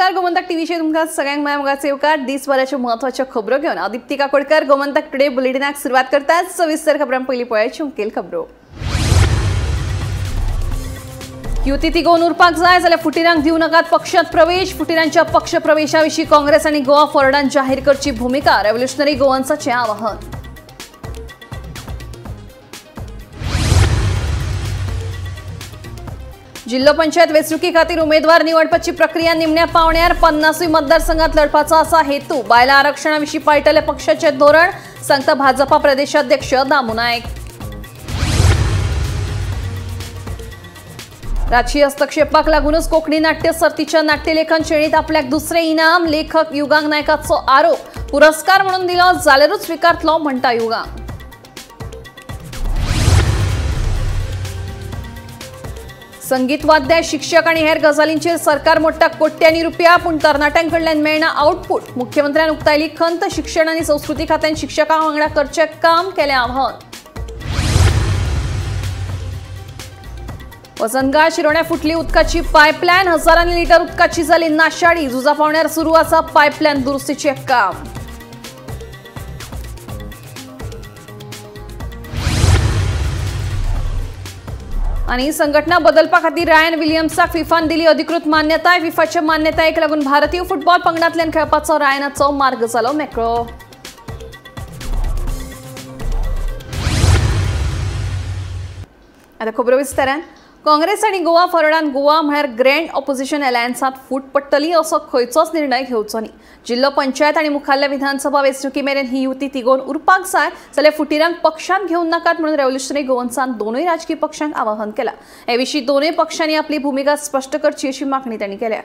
नमस्कार गोमंतक टीव्हीचेर तुमकां सगळ्यांक माया मोगाचे येवकार। दिसभराच्यो म्हत्वाच्यो खबरो घेवन हांव दीप्ती काकोडकर गोमंतक टुडे बुलेटिनाक सुरवात करता। सविस्तर खबरां पयलीं पळयात मुखेल खबरो। युती तिगोवन उरपाक जाय जाल्यार फुटिरांक दिवं नाकात पक्षांत प्रवेश। फुटिरांच्या पक्ष प्रवेशा विशीं काँग्रेस आनी गोवा फॉरवर्डान जाहीर करची भुमिका। रेव्होल्युशनरी गोवन्साचें आवाहन। जिल्हो पंचायत वेंचणुके खातीर उमेदवार निवडपाची प्रक्रिया निमण्या पावण्यार। 50 मतदारसंघात लढपाचो आसा हेतू। बायलां आरक्षणा विशीं पाळटले पक्षाचें धोरण, सांगता भाजपा प्रदेशाध्यक्ष दामू नायक। राजकीय हस्तक्षेपाक लागूनच कोंकणी नाट्य सर्तीच्या नाट्यलेखन श्रेणीत आपल्याक दुसरें इनाम। लेखक युगांक नायकाचो आरोप। पुरस्कार म्हणून दिलो जाल्यारूच स्विकारतलो म्हणटा युगांक। संगीत वाद्य, शिक्षक आनी हेर गजालींचेर सरकार मोडटा कोट्यांनी रुपया, पूण तरणाट्यां कडल्यान मेळना आउटपूट। मुख्यमंत्र्यान उक्तायली खंत। शिक्षण आनी संस्कृती खात्यान शिक्षकां वांगडा करचें काम केलें आवाहन। वसंतगाळ शिरोण्या फुटली उदकाची पायपलायन। हजारांनी लिटर उदकाची जाली नाशाडी। झुजा पावण्यार सुरू आसा पायपलायन दुरुस्तीचें काम। आनी संघटना बदलपा खातीर रायन विलियम्साक फिफान दिली अधिकृत मान्यताय। फिफाच्या मान्यतायेक लागून भारतीय फुटबॉल पंगडांतल्यान खेळपाचो रायनाचो मार्ग जालो मेकळो। आतां खबरो विस्तारान। काँग्रेस आनी गोवा फॉरवर्डान गोवा म्हळ्यार ग्रँड ऑपोजिशन अलायन्सांत फूट पडटली असो खंयचोच निर्णय घेवचो न्ही। जिल्हो पंचायत आनी मुखाल्ल्या विधानसभा वेंचणुके मेरेन ही युती तिगोवन उरपाक जाय जाल्यार फुटिरांक पक्षांत घेवन नाकात म्हणून रेव्होल्युशनरी गोवन्सान दोनूय राजकीय पक्षांक आवाहन केलां। हे विशीं दोनूय पक्षांनी आपली भुमिका स्पश्ट करची अशी मागणी तांणी केल्या।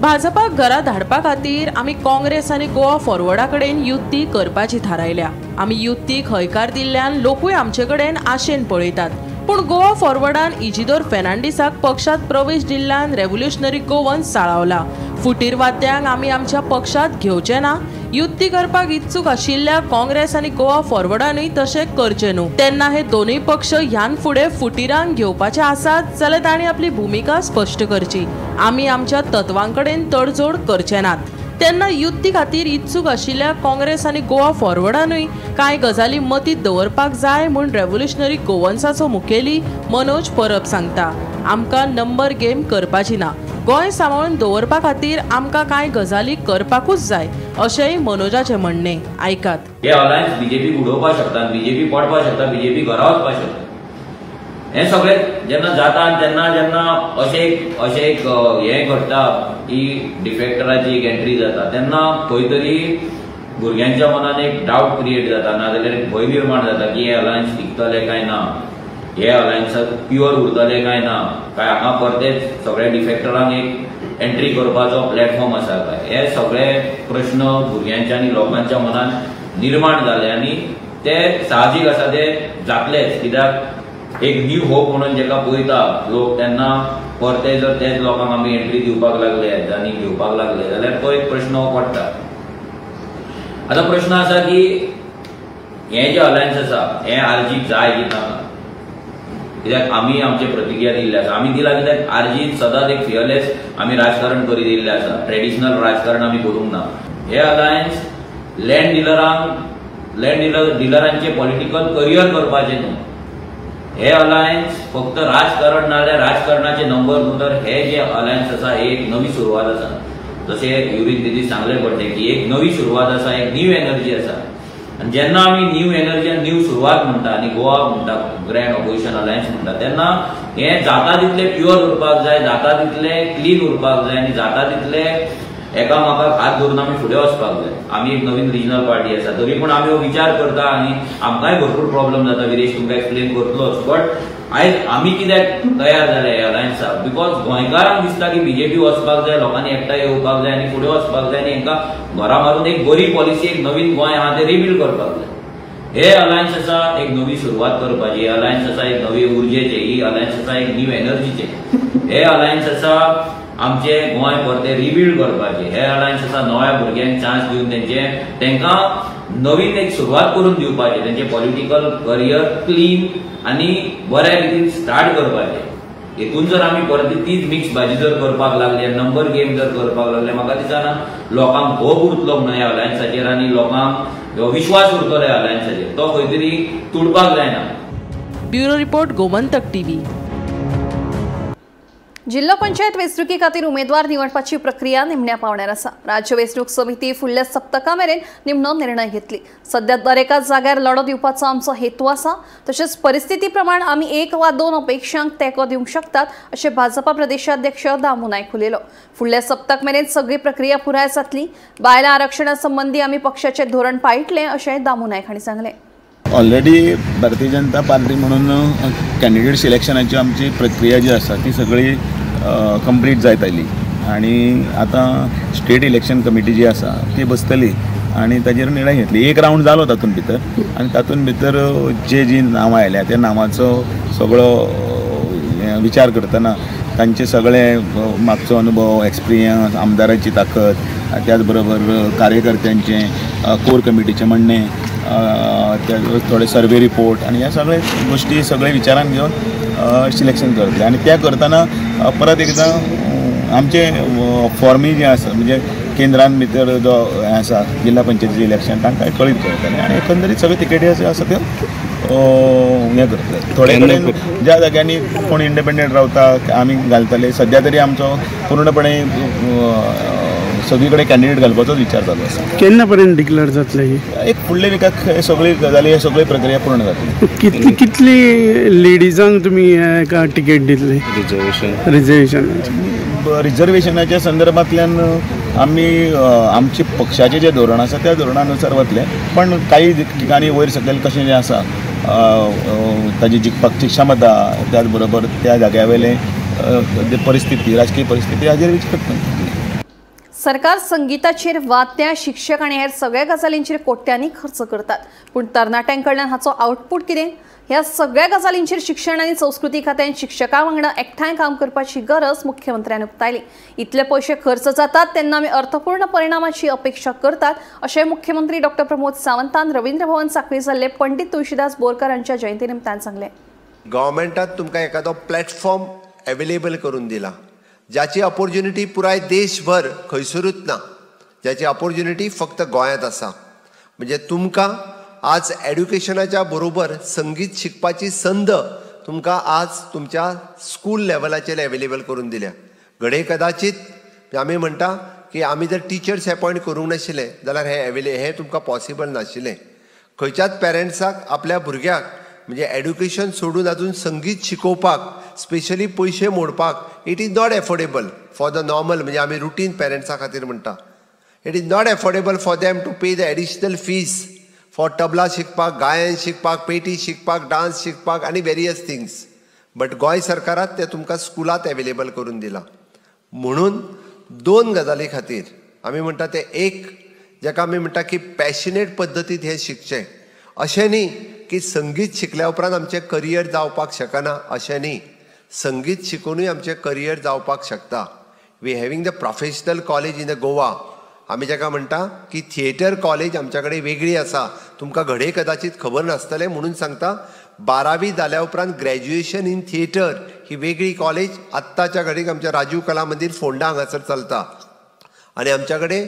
भाजपाक घरा धाडपा खातीर आमी काँग्रेस आनी गोवा फॉरवर्डा कडेन युती करपाची थारायल्या। आमी युतीक हयकार दिल्ल्यान लोकूय आमचे कडेन आशेन पळयतात, पूण गोवा फॉरवर्डान इजिदोर फेर्नांडीसाक पक्षांत प्रवेश दिल्ल्यान रेव्होल्युशनरी गोवन्स चाळावला। फुटीरवाद्यांक आमी आमच्या पक्षांत घेवचे ना। युती करपाक इत्सूक आशिल्ल्या काँग्रेस आनी गोवा फॉरवर्डानूय तशें करचें न्हू। तेन्ना हे दोनूय पक्ष ह्यान फुडें फुटिरांक घेवपाचे आसात जाल्यार तांणी आपली भुमिका स्पश्ट करची। आमी आमच्या तत्वां कडेन तडजोड करचे नात। तेन्ना युती खातीर इत्सूक आशिल्ल्या काँग्रेस आनी गोवा फॉरवर्डानूय कांय गजाली मतींत दवरपाक जाय म्हूण रेव्होल्युशनरी गोवन्साचो मुखेली मनोज परब सांगता। आमकां नंबर गेम करपाची ना, गोंय सांबाळून दवरपा खातीर आमकां कांय गजाली करपाकूच जाय अशेंय मनोजाचें म्हणणें। आयकात। हे अलायन्स बीजेपी उडोवपाक शकता, बीजेपी पडपाक शकता, बीजेपी घरा वचपाक शकता। हे सगळें जेन्ना जाता तेन्ना जेन्ना अशें अशें एक हें घडटा की डिफेक्टराची एक एंट्री जाता तेन्ना खंय तरी भुरग्यांच्या मनान एक डावट क्रिएट जाता, नाजाल्यार एक भंय निर्माण जाता की हे अलायन्स टिकतले काय ना, हे अलायन्साक प्युअर उरतले काय ना, काय हांगा परतेच सगळ्या डिफेक्टरांक एक एंट्री करपाचो प्लॅटफॉर्म आसा काय। हे सगळे प्रश्न भुरग्यांच्या आनी लोकांच्या मनान निर्माण जाले आनी ते साहजीक आसा, ते जातलेच। कित्याक एक न्यू होप म्हणून जेका पळयता लोक तेन्ना परते जर तेच लोकांक आमी एंट्री दिवपाक लागले आनी घेवपाक लागले जाल्यार तो एक प्रश्न पडटा। आतां प्रश्न आसा की हें जें अलायन्स आसा हें आरजीक जाय की नाका, कित्याक आमी आमचे प्रतिक्रिया दिल्ली आसा। आमी दिला कित्याक आरजी सदांच एक फियरलेस आमी राजकारण करीत येयल्लें आसा, ट्रेडिशनल राजकारण आमी करूंक ना। हे अलायन्स लँड डिलरांक लँड डिलरांचे पॉलिटिकल करियर करपाचें न्हू। हे अलायन्स फक्त राजकारण नाजाल्यार राजकारणाचे नंबर न्हू, तर हे जे अलायन्स आसा हे एक नवी सुरवात आसा। जशें युरीन दिदी सांगलें पडलें की एक नवी सुरवात आसा, एक न्यू एनर्जी आसा। आनी जेन्ना आमी न्यू एनर्जी आनी न्यू सुरवात म्हणटा आनी गोवा म्हणटा ग्रँड ऑपोजिशन अलायन्स म्हणटा तेन्ना हें जाता तितलें प्युअर उरपाक जाय, जाता तितलें क्लीन उरपाक जाय आनी जाता तितलें एकामेकाक हात धरून आमी फुडें वचपाक जाय। आमी एक नवीन रिजनल पार्टी आसा तरी पूण आमी हो विचार करता आनी आमकांय भरपूर प्रॉब्लम जाता, विरेश तुमकां एक्सप्लेन करतलोच। बट आयज आमी कित्याक तयार जाले ह्या अलायन्साक, because गोंयकारांक दिसता की बीजेपी वचपाक जाय, लोकांनी एकठांय येवपाक जाय आनी फुडें वचपाक जाय आनी हांकां घरा मारून एक बरी पॉलिसी, एक नवीन गोंय आहा तें रिबिल्ड करपाक जाय। हे अलायन्स आसा एक नवी सुरवात करपाची, हे अलायन्स आसा एक नवी उर्जेचे, ही अलायन्स आसा एक न्यू एनर्जीचे, हे अलायन्स आसा आमचे गोंय परते रिबिल्ड करपाचे, हे अलायन्स आसा नव्या भुरग्यांक चान्स दिवन तेंचे तांकां नवीन एक सुरवात करून दिवपाचे, तेंचे पॉलिटिकल करियर क्लीन आनी बऱ्या रितीन स्टार्ट करपाचे। हेतून जर आमी परत तीच मिक्स भाजी जर करपाक लागले, नंबर गेम जर करपाक लागले, म्हाका दिसना लोकांक होप उरतलो म्हणून ह्या अलायन्साचेर आनी लोकांक विश्वास उरतलो ह्या अलायन्साचेर, तो खंय तरी तुडपाक जायना. Bureau report, Gomantak TV. जिल्हो पंचायत वेंचणुके खातीर उमेदवार निवडपाची प्रक्रिया निमण्या पावण्यार आसा. राज्य वेंचणूक समिती फुडल्या सप्तका मेरेन निमणो निर्णय घेतली. सध्या दरेका जाग्यार लढो दिवपाचो आमचो हेतू आसा. तशेंच परिस्थिती प्रमाण आमी 1 वा 2 अपेक्षांक तेंको दिवंक शकतात अशें भाजपा प्रदेशाध्यक्ष दामू नायक उलयलो. फुडल्या सप्तक मेरेन सगळी प्रक्रिया पुराय जातली. बायलां आरक्षणा संबंदी आमी पक्षाचें धोरण पाळटले अशें दामू नायक हांणी सांगलें. ऑलरेडी भारतीय जनता पार्टी म्हणून कॅन्डिडेट सिलेक्शनाची आमची प्रक्रिया जी आसा ती सगळी कंप्लीट जायत आयली आनी आतां स्टेट इलेक्शन कमिटी जी आसा ती बसतली आनी ताजेर निर्णय घेतली. एक रावंड जालो तातूंत भितर आनी तातूंत भितर जे जी नांवां आयल्या त्या नांवाचो सगळो विचार करतना तांचे सगळे मागचो अनुभव, एक्सपिरियन्स, आमदाराची ताकद, त्याच बरोबर कार्यकर्त्यांचें, कोर कमिटीचें म्हणणें, थोडे सर्वे रिपोर्ट आनी ह्या सगळे गोश्टी सगळे विचारान घेवन सिलेक्शन करतले. आनी त्या करतना परत एकदां आमचे फॉर्मी जे आसा म्हणजे केंद्रान भितर जो हें आसा जिल्हा पंचायतीचें इलेक्शन तांकां कळीत करतले आनी एकंदरीत सगळे तिकेटी ज्यो आसा त्यो हें करतले. थोडे कडेन ज्या जाग्यांनी कोण इंडिपेंडंट रावता आमी घालतले. सद्या तरी आमचो पूर्णपणे सगळी कडेन कॅन्डिडेट घालपाचोच विचार चालू आसा. केन्ना पर्यंत डिक्लेअर जातले? एक फुडल्या विकाक सगळी गजाली सगळी प्रक्रिया पूर्ण जातली. कितली कितली लेडीजांक तुमी एका तिकेट दितले? रिजर्वेशन रिजर्वेशनाच्या संदर्भांतल्यान आमी आमचे पक्षाचें जें धोरण आसा त्या धोरणानुसार वतले, पण काही ठिकाणी वयर सकयल कशें जें आसा ताजी जिखपाची क्षमता, त्याच बरोबर त्या जाग्या वयले परिस्थिती, राजकीय परिस्थिती हाजेर विचार करतले. सरकार संगीताचेर, वाद्यां, शिक्षक आनी हेर सगळ्या गजालींचेर कोट्यांनी खर्च करतात, पूण तरणाट्यां कडल्यान हाचो आउटपूट कितें? ह्या सगळ्या गजालींचेर शिक्षण आनी संस्कृती खात्यान शिक्षकां वांगडा एकठांय काम करपाची गरज मुख्यमंत्र्यान उक्तायली. इतले पयशे खर्च जातात तेन्ना आमी अर्थपूर्ण परिणामाची अपेक्षा करतात अशें मुख्यमंत्री डॉक्टर प्रमोद सावंतान रवींद्र भवन सांखळी जाल्ले पंडित तुळशीदास बोरकर हांच्या जयंती निमतान सांगलें. गव्हर्मेंटान तुमकां एखादो प्लॅटफॉर्म अवेलेबल करून दिला ज्याची ऑपॉर्च्युनिटी पुराय देशभर खंयसरूच ना, ज्याची ऑपॉर्च्युनिटी फक्त गोंयांत आसा. म्हणजे तुमकां आज एड्युकेशनाच्या बरोबर संगीत शिकपाची संद तुमकां आज तुमच्या स्कूल लेवलाचेर अवेलेबल करून दिल्या. घडये कदाचीत आमी म्हणटा की आमी जर टिचर्स अपॉयंट करूंक नाशिल्ले जाल्यार हे हें तुमकां पॉसिबल नाशिल्लें. खंयच्याच पेरंट्साक आपल्या भुरग्याक म्हणजे एड्युकेशन सोडून अजून संगीत शिकोवपाक स्पेशली पयशे मोडपाक it is not affordable for the normal, म्हणजे आमी रुटीन पेरंट्सा खातीर म्हणटा it is not affordable for them to pay the additional fees for tabla शिकपाक, गायन शिकपाक, पेटी शिकपाक, डान्स शिकपाक आनी वेरियस थिंग्स. बट गोंय सरकारान तें तुमकां स्कुलांत अवेलेबल करून दिलां. म्हणून दोन गजाली खातीर आमी म्हणटा तें एक जाका आमी म्हणटा की पॅशनेट पद्दतींत हें शिकचें. अशें न्ही की संगीत शिकल्या उपरांत आमचें करियर जावपाक शकना, अशें न्ही. संगीत शिकोवनूय आमचें करियर जावपाक शकता. We having the professional college in the Goa. आमी जाका म्हणटा की थिएटर कॉलेज आमच्या कडेन वेगळी आसा. तुमकां घडये कदाचीत खबर नासतलें म्हणून सांगता, 12वी जाल्या उपरांत ग्रॅज्युएशन इन थिएटर ही वेगळी कॉलेज आत्ताच्या घडयेक आमच्या राजीव कला मंदीर फोंडा हांगासर चलता. आनी आमच्या कडेन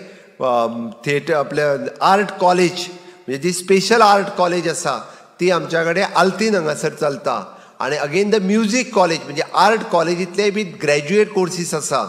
थिएटर आपल्या आर्ट कॉलेज म्हणजे जी स्पेशल आर्ट कॉलेज आसा ती आमच्या कडेन आल्तीन हांगासर चलता. आनी अगेन the music college म्हणजे आर्ट कॉलेजींतले बी ग्रॅज्युएट कोर्सीस आसा.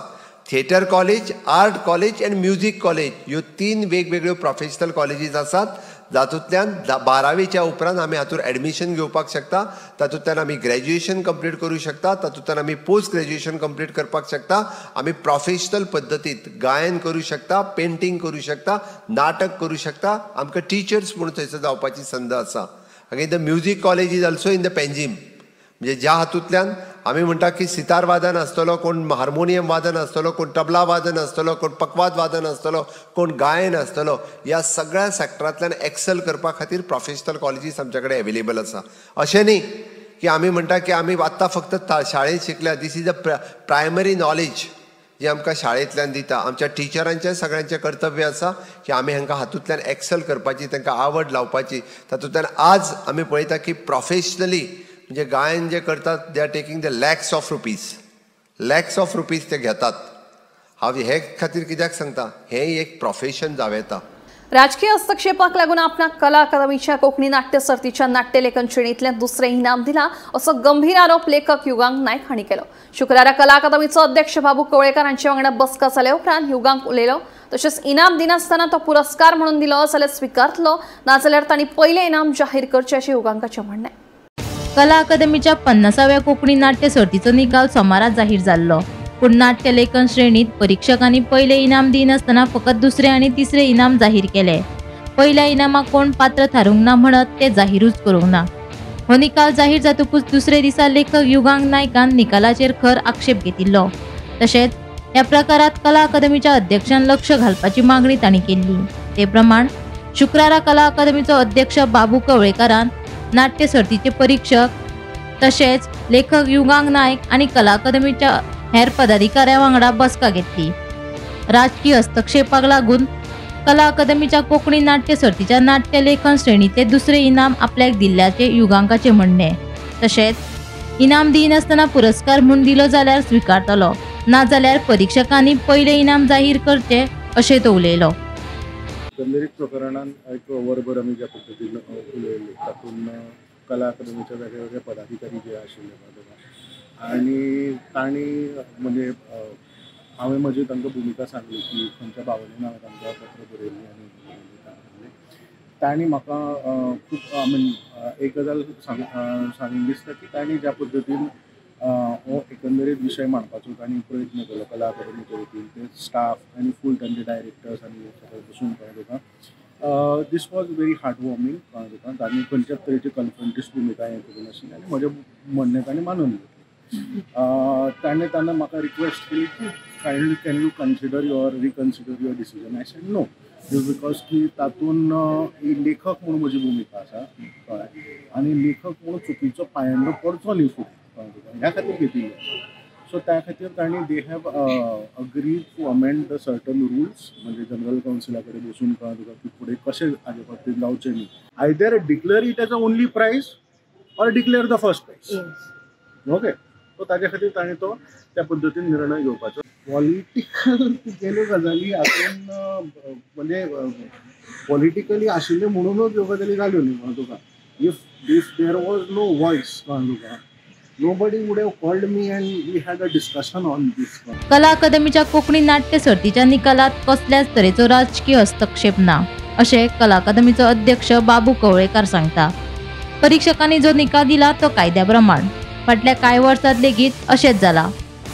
Theatre college, art college आनी म्युजीक कॉलेज ह्यो 3 वेगवेगळ्यो प्रोफेशनल कॉलेजीस आसात जातूंतल्यान 12वीच्या उपरांत आमी हातूंत एडमिशन घेवपाक शकता, तातूंतल्यान आमी ग्रॅज्युएशन कंप्लीट करूं शकता, तातूंतल्यान आमी पोस्ट ग्रॅज्युएशन कंप्लीट करपाक शकता, आमी प्रोफेशनल पद्दतींत गायन करूं शकता, पेंटींग करूं शकता, नाटक करूं शकता. आमकां टिचर्स म्हणून थंयसर जावपाची संद आसा. Again the music college is also in the Panjim. म्हणजे ज्या हातूंतल्यान आमी म्हणटा की सितार वादन आसतलो, कोण हार्मोनियम वादन आसतलो, कोण तबला वादन आसतलो, कोण पकवाद वादन आसतलो, कोण गायन आसतलो, ह्या सगळ्या सॅक्टरांतल्यान एक्सेल करपा खातीर प्रोफेशनल कॉलेजीस आमच्या कडेन अवेलेबल आसा. अशें न्ही की आमी म्हणटा की आमी आत्तां फक्त शाळेंत शिकल्या. This is a primary knowledge जी आमकां शाळेंतल्यान दिता. आमच्या टिचरांचें सगळ्यांचें कर्तव्य आसा की आमी हांकां हातूंतल्यान एक्सेल करपाची, तांकां आवड लावपाची. तातूंतल्यान आज आमी पळयता की प्रोफेशनली म्हणजे गायन जे करतात they are taking the lakhs of rupees, lakhs of rupees ते घेतात. हांव हे खातीर कित्याक सांगता, हें एक प्रोफेशन जावं येता. राजकीय हस्तक्षेपाक लागून आपणाक कला अकादमीच्या कोंकणी नाट्य सर्तीच्या नाट्यलेखन श्रेणींतल्यान दुसरें इनाम दिला असो गंभीर आरोप लेखक युगांक नायक हांणी केलो. शुक्रारा कला अकादमीचो अध्यक्ष बाबू कवळेकार हांचे वांगडा बसका जाले उपरांत युगांक उलयलो. तशेंच इनाम दिनासतना तो पुरस्कार म्हणून दिलो जाल्यार स्विकारतलो, नाजाल्यार तांणी पयलें इनाम जाहीर करचें अशें युगांकाचें म्हणणें. कला अकादमीच्या 50व्या कोंकणी नाट्य सर्तीचो निकाल सोमारा जाहीर जाल्लो. पूण नाट्यलेखन श्रेणीत परीक्षकांनी पयले इनाम दिनासतना फकत दुसरे आनी तिसरे इनाम जाहीर केले. पयल्या इनामाक कोण पात्र थारूंक ना म्हणत ते जाहीरूच करूंक ना. हो निकाल जाहीर जातकूच दुसरे दिसा लेखक युगांक नायकान निकालाचेर खर आक्षेप घेतिल्लो. तशेंच ह्या प्रकारात कला अकादमीच्या अध्यक्षान लक्ष घालपाची मागणी तांणी केल्ली. ते प्रमाण शुक्रारा कला अकादमीचो अध्यक्ष बाबू कवळेकारान नाट्य सर्तीचे परीक्षक तशेंच लेखक युगांक नायक आनी कला अकादमीच्या हेर पदाधिकाऱ्यां वांगडा बसका घेतली. राजकीय हस्तक्षेपाक लागून कला अकादमीच्या कोंकणी नाट्य सर्तीच्या नाट्य लेखन श्रेणींतले दुसरे इनाम आपल्याक दिल्ल्याचें युगांकाचें म्हणणें. तशेंच इनाम दिनासतना पुरस्कार म्हूण दिलो जाल्यार स्विकारतलो, नाजाल्यार परीक्षकांनी पयलें इनाम जाहीर करचें अशें तो उलयलो. एकंदरीत प्रकरणान एक वरभर आमी ज्या पद्दतीन उलयले तातूंत कला अकादमीचे वेगळे वेगळे पदाधिकारी जे आशिल्ले आनी तांणी म्हणजे हांवें म्हजी तांकां भुमिका सांगली की खंयच्या भावनेन हांवें तांकां पत्र बरयल्लें आनी तांणी म्हाका खूब I mean एक गजाल सांगीन दिसता की तांणी ज्या पद्दतीन हो एकंदरीत विशय मांडपाचो तांणी प्रयत्न केलो कला अकादमीच्या वतीन, ते स्टाफ आनी फूल तांचे डायरेक्टर्स आनी सगळे बसून कळ्ळें तुका, this was very heart warming कळ्ळें तुका. तांणी खंयच्याच तरेची कन्फ्रंटिस्ट भुमिका हें करूंक नाशिल्ली आनी म्हजें म्हणणें तांणी मानून घेतलें. ताणें तेन्ना म्हाका रिक्वेस्ट केली की kindly can you consider your reconsider your decision. I said no, just because की तातूंत लेखक म्हणून म्हजी भुमिका आसा कळ्ळें, आनी लेखक म्हणून चुकीचो पायंडो पडचो न्ही फुडें कळ्ळें तुका, ह्या खातीर घेतिल्लें आसा. सो त्या खातीर तांणी they have agreed to amend the certain rules, म्हणजे जनरल कावन्सिला कडेन बसून कळ्ळें तुका की फुडें कशें हाजे बाबतींत जावचें न्ही. Either declare it as a only prize or declare the first prize, okay. So ताजे खातीर ताणें तो त्या पद्दतीन निर्णय घेवपाचो. पॉलिटिकल तुगेल्यो गजाली हातून म्हणजे पॉलिटिकली आशिल्ल्यो म्हणूनच ह्यो गजाली जाल्यो न्ही कळ्ळें तुका. If there was no voice कळ्ळें तुका, nobody would have called me and we had a discussion on this. कला अकादमीच्या कोंकणी नाट्य सर्तीच्या निकालात कसल्याच तरेचो राजकीय हस्तक्षेप ना अशें कला अकादमीचो अध्यक्ष बाबू कवळेकार सांगता. परीक्षकांनी जो निकाल दिला तो कायद्या प्रमाण. फाटल्या कांय वर्सांत लेगीत अशेंच जाला.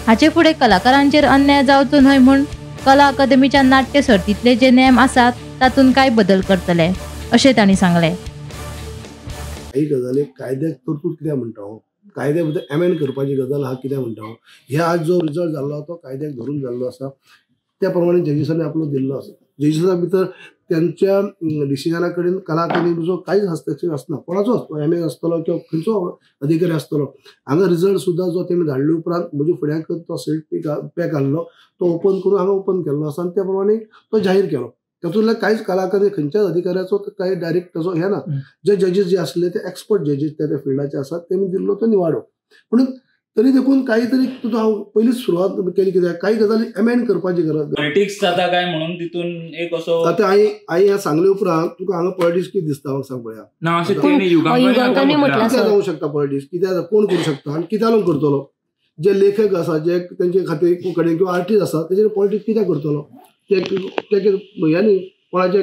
हाचे फुडें कलाकारांचेर अन्याय जावचो न्हय म्हूण कला अकादमीच्या नाट्य सर्तींतले जे नेम आसात तातूंत कांय बदल करतले अशें तांणी सांगलें. काही गजाली कायद्याक तरतूद कित्याक म्हणटा हांव, कायद्या भितर एमेंड करपाची गजाल आहा कित्याक म्हणटा हांव. हे आज जो रिजल्ट जाल्लो तो कायद्याक धरून जाल्लो आसा, त्या प्रमाणे जजीसांनी आपलो दिल्लो आसा. जजीसा भितर त्यांच्या डिसिजना कडेन कला अकादमीचो कांयच हस्तक्षेप आसना, कोणाचो आसतलो, एम एस आसतलो किंवा खंयचो अधिकारी आसतलो. हांगा रिजल्ट सुद्दां जो तेमी धाडले उपरांत म्हज्या फुड्याक तो सील्ड पॅक आहलो तो ओपन करून हांगा ओपन केल्लो आसा आनी त्या प्रमाणे तो जाहीर केलो. तातूंतल्या कांयच कला अकादमी खंयच्याच अधिकाऱ्याचो कांय डायरेक्ट ताचो हें ना. जे जजीस जे आसले ते एक्सपर्ट जजीस त्या त्या फिल्डाचे आसात, तेमी दिल्लो तो निवाडो. पूण तरी देखून काही तरी तुजो हांव पयलींच सुरवात केली कित्याक काही गजाली एमेंड करपाची गरज. पॉलिटिक्स जाता काय म्हणून तितून एक असो आतां हांवें हें सांगले उपरांत तुका हांगा पॉलिटिक्स कितें दिसता म्हाका सांग पळया. ना अशें तेणी युगांकांनी कित्याक जावंक शकता पॉलिटिक्स, कित्याक कोण करूं शकता आनी कित्याक लागून करतलो. जे लेखक आसा जे तेंचे खातीर कडेन किंवा आर्टिस्ट आसा तेजेर पॉलिटिक्स कित्याक करतलो. ते हें न्ही कोणाचें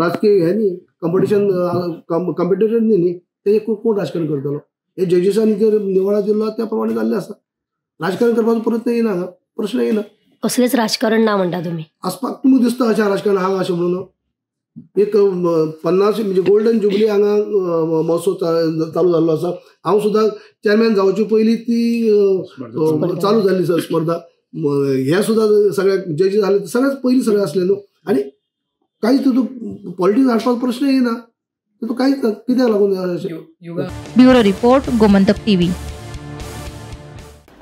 राजकीय हें न्ही कंपिटिशन कॉम्पिटिशन न्ही, तेजेर कोण राजकारण करतलो. हे जजीसांनी जर निवाडो दिल्लो त्या प्रमाणे जाल्लें आसा. राजकारण करपाचो प्रयत्न येना, हांगा प्रश्न येना. कसलेच राजकारण ना म्हणटा तुमी आसपाक तुमकां दिसता अशें राजकारण हांगा अशें म्हणून एक 50 म्हणजे गोल्डन जुबली हांगा महोत्सव चालू जाल्लो आसा. हांव सुद्दां चेअरमॅन जावचे पयलीं ती चालू जाल्ली स्पर्धा. हे सुद्दां सगळ्या जजीस जाले सगळ्यात पयलीं सगळें आसलें न्हू. आनी कांयच तितून पॉलिटिक्स हाडपाचो प्रश्न येना, तितून कांयच ना कित्याक लागून. Bureau report, Gomantak TV.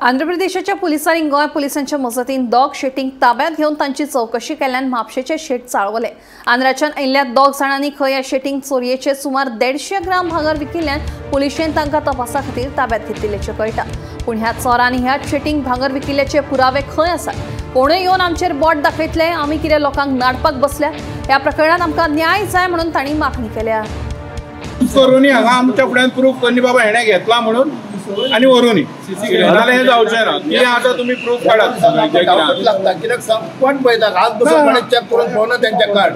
Andhra प्रदेशाच्या पुलिसांनी गोंय पुलिसांच्या मजतीन दोग शेटींक ताब्यात घेवन तांची चवकशी केल्ल्यान म्हापशेचे शेट चाळवले. आंध्राच्यान आयिल्ल्या दोग जाणांनी खंय ह्या शेटींक चोरयेचे सुमार 150 ग्राम भांगर विकिल्ल्यान पुलिशेन तांकां तपासा खातीर ताब्यात घेतिल्ल्याचें कळटा. पूण ह्या चोरांनी ह्या शेटींक भांगर विकिल्ल्याचे पुरावे खंय आसात? कोणूय येवन आमचेर बोट दाखयतले, आमी कितें लोकांक नाडपाक बसल्या? ह्या प्रकरणांत आमकां न्याय जाय म्हणून तांणी मागणी केल्या. करूनी हांगा आमच्या फुड्यान प्रूफ करनी बाबा हेणें घेतला म्हणून आनी व्हरूनी, नाजाल्यार हें जावचें ना. कितें आसा तुमी प्रूफ काडात. लागता कित्याक सांग, कोण पळयता आज बसून कोणें चॅक करून पळोवना तेंच्या कार्ड.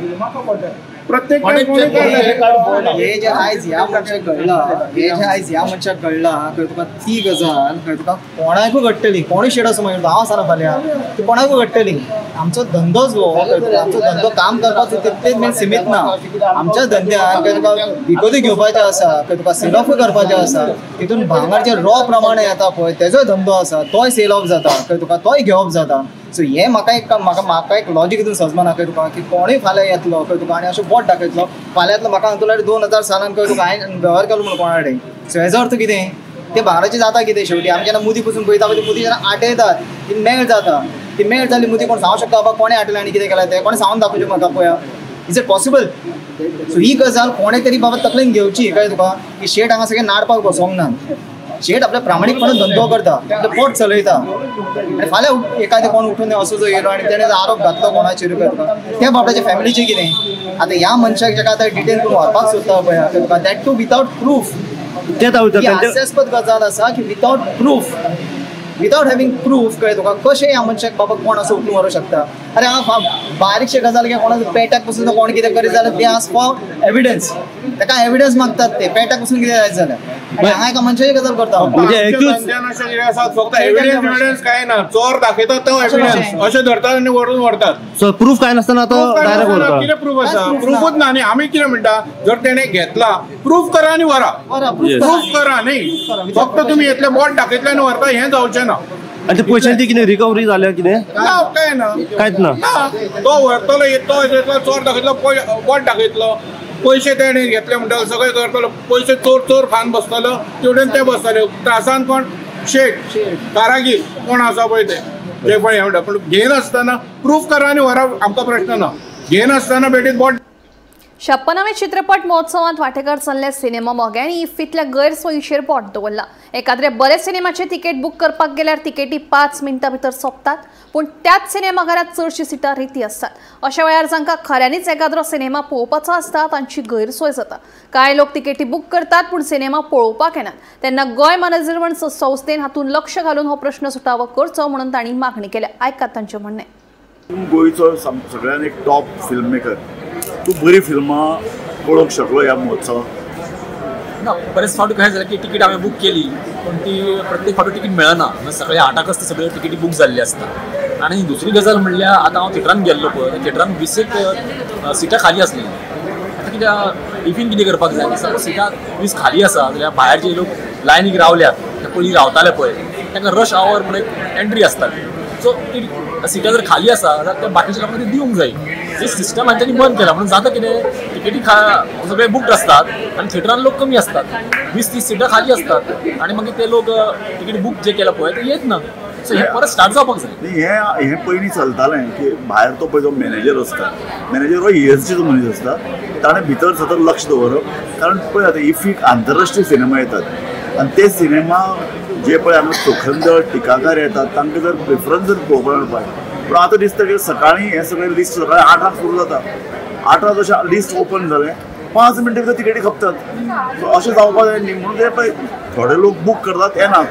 प्रत्येक हे जे आयज ह्या मनशाक घडला, हे जे आयज ह्या मनशाक घडला खंय तुका ती गजाल खंय तुका कोणाकूय घडटली. कोणूय शेड आसूं मागीर हांव आसा फाल्यां ती कोणाकूय घडटली. आमचो धंदोच हो, आमचो धंदो काम करपाचो तितलेच मेन सिमीत ना. आमच्या धंद्यान खंय तुका विकतूय घेवपाचें आसा, खंय तुका सेल ऑफूय करपाचें आसा. तितून भांगर जे रॉ प्रमाणे येता पळय तेजोय धंदो आसा, तोय सेल ऑफ जाता, खंय तुका तोय घेवप जाता. सो हें म्हाका एक म्हाका म्हाका एक लॉजीक हितून सजमना खंय तुका की कोणूय फाल्यां येतलो खंय तुका आनी अशें बोट दाखयतलो फाल्यां येतलो म्हाका सांगतलो 2000 सालान खंय तुका हांवें वेव्हार केलो म्हणून कोणा कडेन. सो हेजो अर्थ कितें, ते भांगराचें जाता कितें शेवटी आमी जेन्ना मुदी पसून पळयता पळय ती मुदी जेन्ना आटयतात ती मेळ जाता. ती मेळ जाल्ली मुदी कोण सांगूंक शकता बाबा कोणें आटयलें आनी कितें केलां तें? कोणें सांगून दाखोवचें म्हाका पळया? Is it possible? सो ही गजाल कोणें तरी बाबा तकलेन घेवची कळ्ळें तुका की शेट हांगा सगळें नाडपाक बसोंक ना. शेट आपल्या प्रामाणीकपणान धंदो करता, आपलें पोट चलयता. आनी फाल्यां एखादें कोण उठून असो जो येयलो आनी तेणें आरोप घातलो कोणाचेर तुका त्या बाबड्याच्या फॅमिलीचें कितें? आतां ह्या मनशाक जेका आतां डिटेन करून व्हरपाक सोदता पळय तुका, that two without proof. ही हास्यास्पद गजाल आसा की without proof, without having proof कळ्ळें तुका कशें ह्या मनशाक बाबा कोण असो उठून व्हरूंक शकता? अरे हांगा बारीकशे गजाल कितें कोणाचो पेटाक पसून कोण कितें करीत जाल्यार ते आस फॉर एविडन्स, ताका एविडन्स मागतात ते पेटाक पसून कितें जायत जाल्यार. हांगा एका मनशाची गजाल करता फक्त एविडन्स एविडन्स काय ना, चोर दाखयता तो एविडन्स अशें धरतात आनी व्हरून व्हरतात. सो प्रूफ काय नासतना तो डायरेक्ट व्हरता. कितें प्रूफ आसा? प्रूफूच ना. आनी आमी कितें म्हणटा, जर तेणें घेतला प्रूफ करा आनी व्हरा, प्रूफ करा न्ही फक्त तुमी येतले बोट दाखयतले आनी व्हरता, हें जावचें ना. आनी पयशांची कितें रिकवरी जाल्या कितें? ना, काय ना, कांयच ना. तो व्हरतलो, तो येतलो, चोर दाखयतलो, बोट दाखयतलो, पयशे तेणे घेतले म्हणटा सगळें करतलो, पयशे चोर चोर खावन बसतलो, तेवटेन ते बसतले त्रासान. कोण शेट कारागीर कोण आसा पळय ते जे पळय हें म्हणटा, पूण घेयनासतना प्रूफ करा आनी व्हरा, आमकां प्रश्न ना. घेयनासतना बेटीत बोट. 56व्या चित्रपट महोत्सवात वांटेकार जाल्ले सिनेमा मोग्यांनी इफ्फींतल्या गैरसोयीचेर बोट दवरला. एकाद्रे बरे सिनेमाचे तिकेट बूक करपाक गेल्यार तिकेटी 5 मिनटां भितर सोंपतात, पूण त्याच सिनेमाघरांत चडशी सिटां रिती आसतात. अशा वेळार जांकां खऱ्यांनीच एकाद्रो सिनेमा पळोवपाचो आसता तांची गैरसोय जाता. कांय लोक तिकेटी बूक करतात पूण सिनेमा पळोवपाक येनात. तेन्ना गोंय मनरिजवण संस्थेन हातूंत लक्ष घालून हो प्रश्न सुटावो करचो म्हणून तांणी मागणी केल्या. आयकात तांचें म्हणणें. गोंयचो सगळ्यान एक टॉप फिल्म मेकर, तूं बरी फिल्मां पळोवंक शकलो ह्या महोत्सवाक? ना, बरेच फावटी कशें जालें की तिकीट हांवें बूक केली पूण ती प्रत्येक फावटी तिकीट मेळना. सकाळी 8क सगळ्यो तिकेटी बूक जाल्ली आसता. आनी दुसरी गजाल म्हणल्यार आतां हांव थिएटरान गेल्लो पळय, थिएटरान 20 सिटां खाली आसली. आतां कित्याक इफीन कितें करपाक जाय, सपोज सिटां 20 खाली आसा जाल्यार भायर जे लोक लायनीक रावल्यात ते पयलीं रावताले पळय तांकां रश our म्हणून एक एंट्री आसताली. सो ती सिटां जर खाली आसा जाल्यार त्या बाकीच्या लोकांक ती दिवंक जाय. ही सिस्टम आनी त्यांनी बंद केला म्हणून जाता कितें, तिकेटी सगळे बुक्ड असतात आनी थिएटरान लोक कमी असतात, 20-30 सिटां खाली असतात आनी मागीर ते लोक तिकेट बूक जे केला पळय ते येत ना. सो हे परत स्टार्ट जावपाक जाय. हे हे पयलीं चलतालें की भायर तो पळय जो मॅनेजर आसता, मॅनेजर हो ESGचो मनीस आसता, ताणें भितर सतत लक्ष दवरप. कारण पळय आतां इफीक आंतरराष्ट्रीय सिनेमा येतात आनी ते सिनेमा जे पळय हांगा चोखंदळ टिकाकार येतात तांकां जर प्रिफरन्स जर पळोवपाक मेळपाक. पूण आतां दिसता की सकाळीं हें सगळें लिस्ट सकाळीं 8 सुरू जाता, 8 जशें लिस्ट ओपन जालें 5 मिनटां भितर तिकेटी खपतात. अशें जावपाक जाय न्ही म्हणून ते पळय थोडे लोक बूक करतात येनात.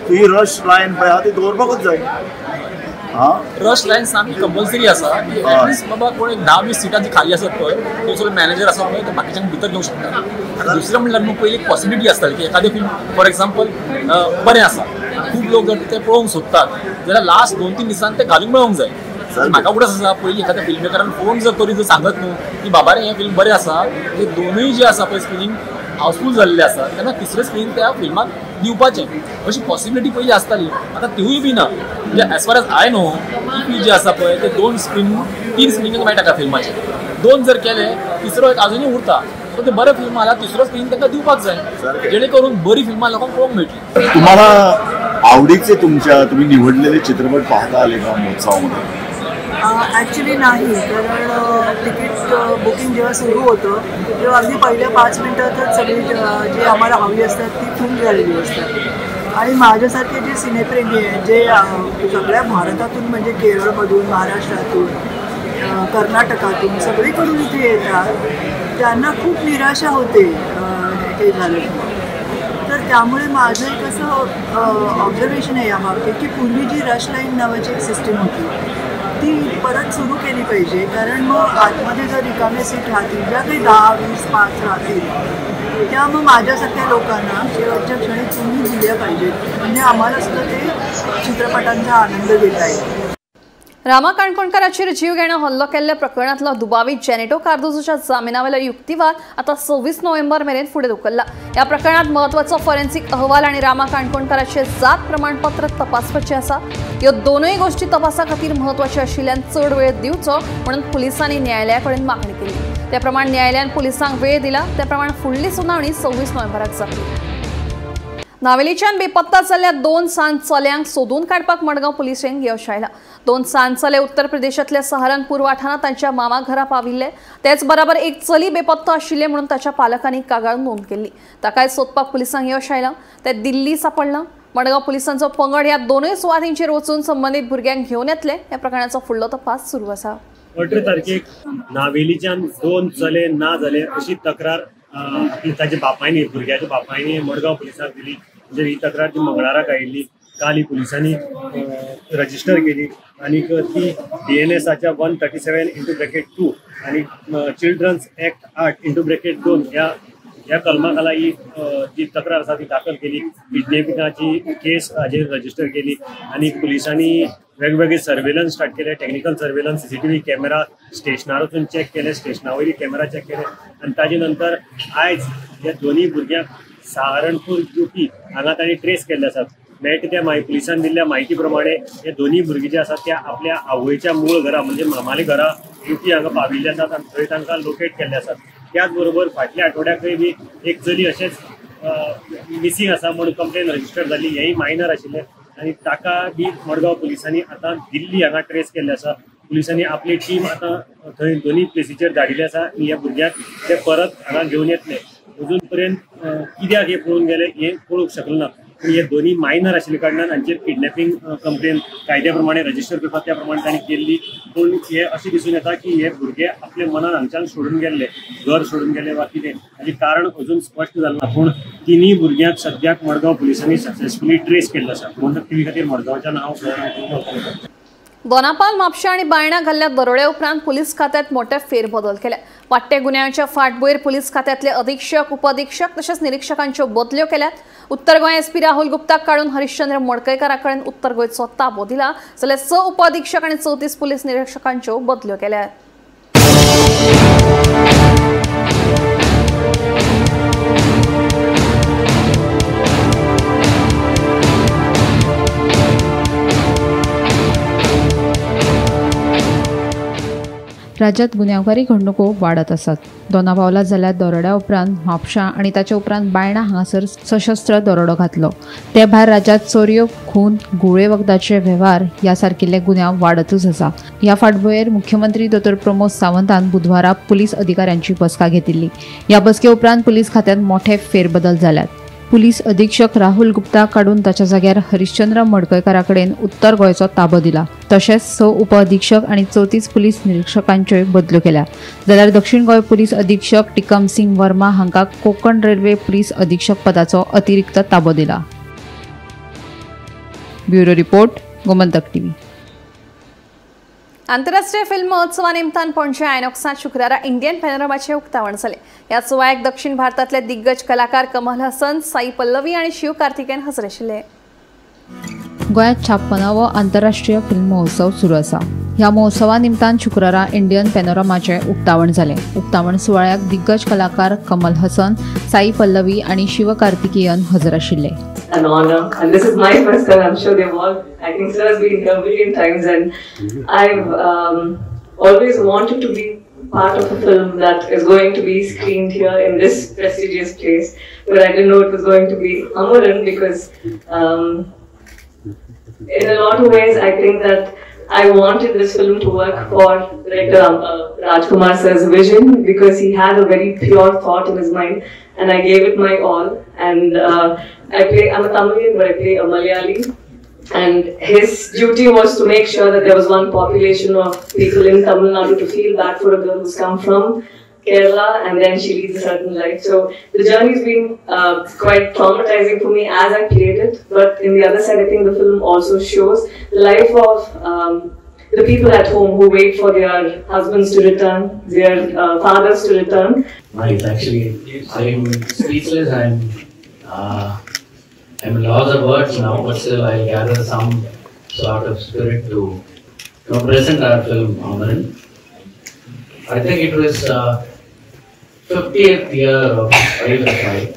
ही रश लायन पळय आहा ती दवरपाकूच जाय. हां, रश लायन सामकी कंपल्सरी आसा की एटलिस्ट बाबा कोण एक 10-20 सिटां जी खाली आसत पळय थंयसर मॅनेजर आसा पळय तो बाकीच्यांक भितर घेवंक शकता. आनी दुसरें म्हणल्यार न्हू पयलीं एक पॉसिबिलिटी आसताली की एखादें फिल्म फॉर एक्झाम्पल बरें आसा, खूब लोक जर ते पळोवंक सोदतात जाल्यार लास्ट 2-3 दिसांनी ते घालूंक मेळोंक जाय. म्हाका उगडास आसा पयलीं एखाद्या फिल्म मेकरान फोन जर करून जर सांगत न्हू की बाबा रे हें फिल्म बरें आसा, ते दोनूय जे आसा पळय स्क्रिनींग हावसफूल जाल्लें आसा तेन्ना तिसरें स्क्रीन त्या फिल्माक दिवपाचें अशी पॉसिबिलिटी पयलीं आसताली. आतां तिवूय बी ना. म्हणजे as far as I know IFFI जे आसा पळय ते 2 स्क्रीन 3 स्क्रिनींग मेळटा का फिल्माचें, 2 जर केले तिसरो एक आजुनूय उरता. सो ते बरें फिल्म आल्यार तिसरो स्क्रीन तांकां दिवपाक जाय जेणे करून बरी फिल्मां लोकांक पळोवंक मेळटली. तुम्हाला आवडीचे तुमच्या तुम्ही निवडलेले चित्रपट पाहता आले का महोत्सवामध्ये? ॲक्च्युली नाही, कारण तिकीट बुकिंग जेव्हा सुरू होतं तेव्हा अगदी पहिल्या 5 मिनटातच सगळी जी आम्हाला हवी असतात ती फुल झालेली असतात. आणि माझ्यासारखे जे सिनेप्रेमी आहेत, जे सगळ्या भारतातून म्हणजे केरळमधून, महाराष्ट्रातून, कर्नाटकातून सगळीकडून इथे येतात, त्यांना खूप निराशा होते हे झालं. तर त्यामुळे माझं एक असं ऑब्झर्वेशन आहे या बाबतीत की पूर्वी जी रश लाईन नावाची एक सिस्टीम होती ती परत सुरू केली पाहिजे, कारण मग आतमध्ये जर रिकामे सीट राहतील, ज्या काही 10, 20, 5 राहतील, त्या मग माझ्यासारख्या लोकांना शेवटच्या क्षणी तुम्ही दिल्या पाहिजेत, म्हणजे आम्हाला सुद्धा ते चित्रपटांचा आनंद घेता येईल. रामा काणकोणकाराचेर जीव घेणं हल्लो केल्ल्या प्रकरणातलो दुबावीत जेनेटो कार्दोजोच्या जामिनावेलो युक्तिवाद आता 26 नोव्हेंबर मेरेन फुडें धुकल्ला. ह्या प्रकरणात महत्वाचो फॉरेन्सिक अहवाल आणि रामा काणकोणकाराचे जात प्रमाणपत्र तपासपाचें आसा. ह्यो दोनूय गोष्टी तपासा खातीर महत्वाच्यो आशिल्ल्यान चड वेळ दिवचो म्हणून पुलिसांनी न्यायालया कडेन मागणी केली. त्या प्रमाण न्यायालयान पुलिसांक वेळ दिला. त्या प्रमाण फुडली सुनावणी 26 नोव्हेंबराक जातली. नावेलीच्यान बेपत्ता जाल्ल्या 2 सान चल्यांक सोदून काडपाक मडगांव पुलिशेंक यश आयलां. 2 सान चले उत्तर प्रदेशांतल्या सहारनपूर वाठारांत तांच्या मामा घरा पाविल्ले. तेच बराबर एक चली बेपत्ता आशिल्लें म्हणून ताच्या पालकांनी कागाळ नोंद केल्ली. ताकाय सोदपाक पुलिसांक यश आयलां. ते दिल्ली सापडलां. मडगांव पुलिसांचो पंगड ह्या दोनूय सुवातींचेर वचून संबंदीत भुरग्यांक घेवन येतले. ह्या प्रकरणाचो फुडलो तपास सुरू आसा. 18 तारखेक नावेलीच्यान 2 चले ना जाले अशी तक्रार ताच्या बापायनी, भुरग्याच्या बापायनी मडगांव पुलिसांक दिली. म्हणजे ही तक्रार ती मंगळाराक आयिल्ली. काल ही पुलिसांनी रजिस्टर केली आनी ती DNSच्या 137(2) आनी चिल्ड्रन्स एक्ट 8(2) ह्या कलमा खाला ही जी तक्रार आसा ती दाखल केली. किडनॅपिंगाची केस हाजेर रजिस्टर केली आनी पुलिसांनी वेगवेगळे सर्वेलन्स स्टार्ट केले. टेक्निकल सर्वेलन्स, CCTV camera स्टेशनार वचून चॅक केले, स्टेशना वयली कॅमेरा चॅक केले आनी ताजे नंतर आयज ह्या दोनूय भुरग्यांक सहारनपूर UP हांगा तांणी ट्रेस केल्ले आसात. मेळटा त्या पुलिसान दिल्ल्या म्हायती प्रमाणे हे दोनूय भुरगीं जे आसात त्या आपल्या आवयच्या मूळ घरा म्हणजे मामाले घरा UP हांगा पाविल्ले आसात आनी थंय तांकां लोकेट केल्ले आसात. त्याच बरोबर फाटल्या आठवड्याकय बी एक चली अशेंच मिसींग आसा म्हणून कंप्लेन रजिस्टर जाली. हेय मायनर आशिल्लें आनी ताका बी मडगांव पुलिसांनी आतां दिल्ली हांगा ट्रेस केल्ले आसा. पुलिसांनी आपली टीम आतां थंय दोनूय प्लेसीचेर धाडिल्ली आसा आनी ह्या भुरग्यांक ते परत हांगा घेवन येतले. अजून पर्यंत कित्याक हे पळून गेले हें कळूंक शकलें ना, पूण हे दोनूय मायनर आशिल्ल्या कारणान हांचेर किडनॅपिंग कंप्लेन कायद्या प्रमाणे रजिस्टर करपाक त्या प्रमाणे तांणी केल्ली. पूण हे अशें दिसून येता की हे भुरगे आपल्या मनान हांगच्यान सोडून गेल्ले, घर सोडून गेले वा कितें, हाचें कारण अजून स्पश्ट जालें ना. पूण तिनूय भुरग्यांक सद्याक मडगांव पुलिसांनी सक्सेसफुली ट्रेस केल्लो आसा. गोमंतक टीव्ही खातीर मडगांवच्यान हांव. दोनापाल, म्हापशें आनी बायणा घाल्ल्या दरोड्या उपरांत पुलीस खात्यांत मोठे फेरबदल केले. वाडट्या गुन्यांवाच्या फाटभुंयेर पुलीस खात्यांतले अधीक्षक, उपअधीक्षक तशेंच निरिक्षकांच्यो बदल्यो केल्यात. उत्तर गोंय SP Rahul गुप्ताक काडून हरिश्चंद्र मडकयकारा कडेन उत्तर गोंयचो ताबो दिला, जाल्यार 6 उपअधीक्षक आनी 34 पुलीस निरिक्षकांच्यो बदल्यो केल्यात. राज्यात गुन्यांवकारी घडणुको वाडत आसात. दोना पावला जाल्यार दरोड्या उपरांत म्हापशा आनी ताचे उपरांत बायणा हांगासर सशस्त्र दरोडो घातलो. ते भायर राज्यात चोरयो, खून, घुंवळे वखदाचे वेव्हार ह्या सारकिल्ले गुन्यांव वाडतूच आसा. ह्या फाटभुंयेर मुख्यमंत्री दोतोर प्रमोद सावंतान बुधवारा पुलीस अधिकाऱ्यांची बसका घेतिल्ली. ह्या बसके उपरांत पुलीस खात्यांत मोठे फेरबदल जाल्यात. पुलीस अधीक्षक राहुल गुप्ता काडून ताच्या जाग्यार हरिश्चंद्र मडकयकारा कडेन उत्तर गोंयचो ताबो दिला. तशेंच 6 उपअधीक्षक आनी 34 पुलीस निरिक्षकांच्योय बदल्यो केल्या. जाल्यार दक्षिण गोंय पुलीस अधीक्षक टिकम सिंग वर्मा हांकां कोंकण रेल्वे पुलीस अधीक्षक पदाचो अतिरिक्त ताबो दिला. Bureau report, Gomantak TV. आंतरराष्ट्रीय फिल्म महोत्सवा निमतान पणजे आयनॉक्सांत शुक्रारा इंडियन पॅनोरमाचें उक्तावण जालें. ह्या सुवाळ्याक दक्षिण भारतांतले दिग्गज कलाकार कमल हसन, साई पल्लवी आनी शिव कार्तिकेयन हजर आशिल्ले. गोंयांत 56वो आंतरराष्ट्रीय फिल्म महोत्सव सुरू आसा. ह्या महोत्सवा निमतान शुक्रारा इंडियन पॅनोरमाचें उक्तावण जालें. उक्तावण सुवाळ्याक दिग्गज कलाकार कमल हसन, साई पल्लवी आनी शिव कार्तिकेयन हजर आशिल्ले. An honor, and this is my first time. I'm sure they've all, I think sir has been here a million times, and I've always wanted to be part of a film that is going to be screened here in this prestigious place, but I didn't know it was going to be Amaran, because In a lot of ways, I think that I wanted this film to work for director Rajkumar sir's vision, because he had a very pure thought in his mind, and I gave it my all. And I'm a Tamilian, but I play a Malayali. And his duty was to make sure that there was one population of people in Tamil Nadu to feel bad for a girl who's come from Kerala, and then she leads a certain life. So the journey's been quite traumatizing for me as I played it. But in the other side, I think the film also shows the life of the people at home who wait for their husbands to return, their fathers to return. Nice, actually, I'm speechless. I'm lost of words now, but still I'll gather some sort of spirit to present our film, Amaran. I think it was 50th year of IFFI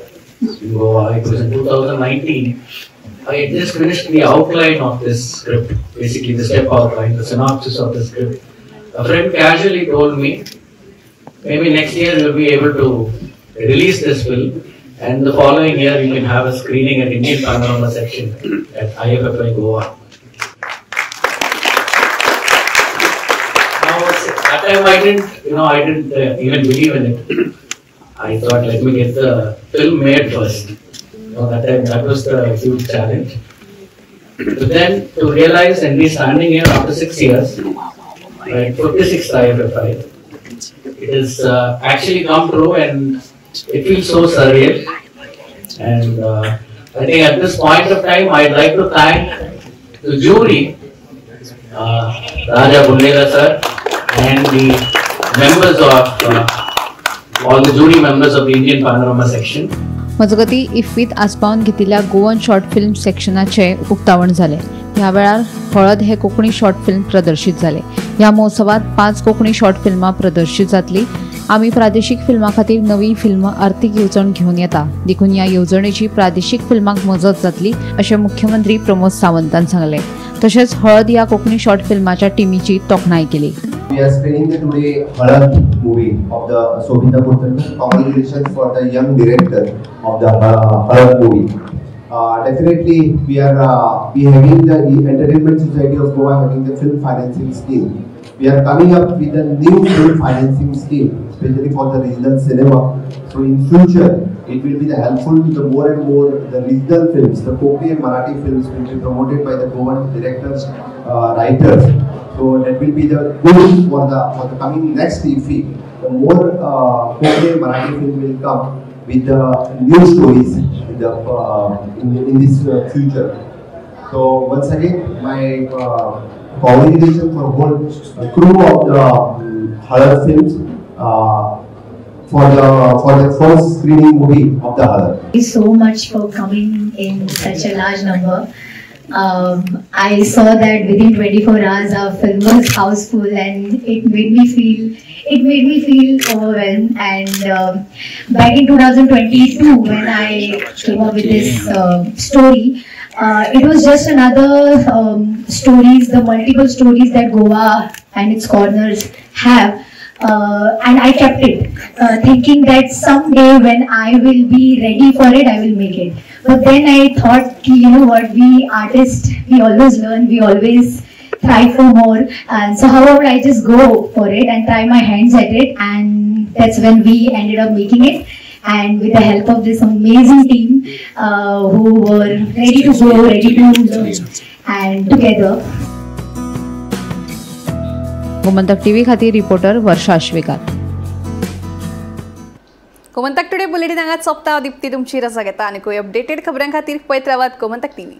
in Goa. It was in 2019. I had just finished the outline of this script, basically the step outline, the synopsis of the script. A friend casually told me, maybe next year you'll be able to release this film, and the following year you can have a screening at Indian Panorama section at IFFI Goa. That time I didn't even believe in it. I thought, let me get the film made first. That time that was the huge challenge. But then to realize and be standing here after 6 years, right, 56th IFFI, it has actually come true, and it feels so surreal. And I think at this point of time, I'd like to thank the jury, Raja Bundela sir, and the members of all the jury members of the Indian Panorama section. मजगती इफ्फीत आस्पावन घेतिल्ल्या Goan short film सेक्शनाचे उक्तावण जालें. ह्या वेळार हळद हे Konkani short film प्रदर्शीत जाले. ह्या महोत्सवात 5 कोंकणी शॉर्ट फिल्मां प्रदर्शीत जातली. आमी प्रादेशीक फिल्मां खातीर नवी फिल्मां आर्थीक येवजण घेवन येता, देखून ह्या येवजणेची प्रादेशीक फिल्मांक मजत जातली अशें मुख्यमंत्री प्रमोद सावंतान सांगलें. तशेंच हळद ह्या कोंकणी शॉर्ट फिल्माच्या टिमीची तोखणाय केली. We are screening the today Halad movie of the Sobhita Potarkar. Congratulations for the young director of the Halad movie. Definitely, we are we having the Entertainment Society of Goa having the film financing scheme. We are coming up with a new film financing scheme, especially for the regional cinema. So in future, it will be the helpful to the more and more the regional films, the Konkani and Marathi films will be promoted by the Goan directors, writers. So that will be the goal for the coming next IFFI. The more Konkani and Marathi film will come with the new stories in the in this future. So once again, my congratulations for whole crew of the Halad films for the first screening movie of the Halad. Thank you so much for coming in such a large number. I saw that within 24 hours our film was house full, and it made me feel overwhelmed. And back in 2022, when I came up with this story, it was just another stories, the multiple stories that Goa and its corners have. And I kept it, thinking that someday when I will be ready for it, I will make it. But then I thought, you know what, we artists, we always learn, we always try for more. And so how about I just go for it and try my hands at it? And that's when we ended up making it. And with the help of this amazing team who were ready to go, ready to learn, and together. Gomantak TV खातीर reporter Varsha Ashwekar. Gomantak today bulletin हांगाच सोंपता. दीप्ती तुमची रजा घेता आनी कोय updated खबरां खातीर पळयत रावात गोमंतक टीव्ही.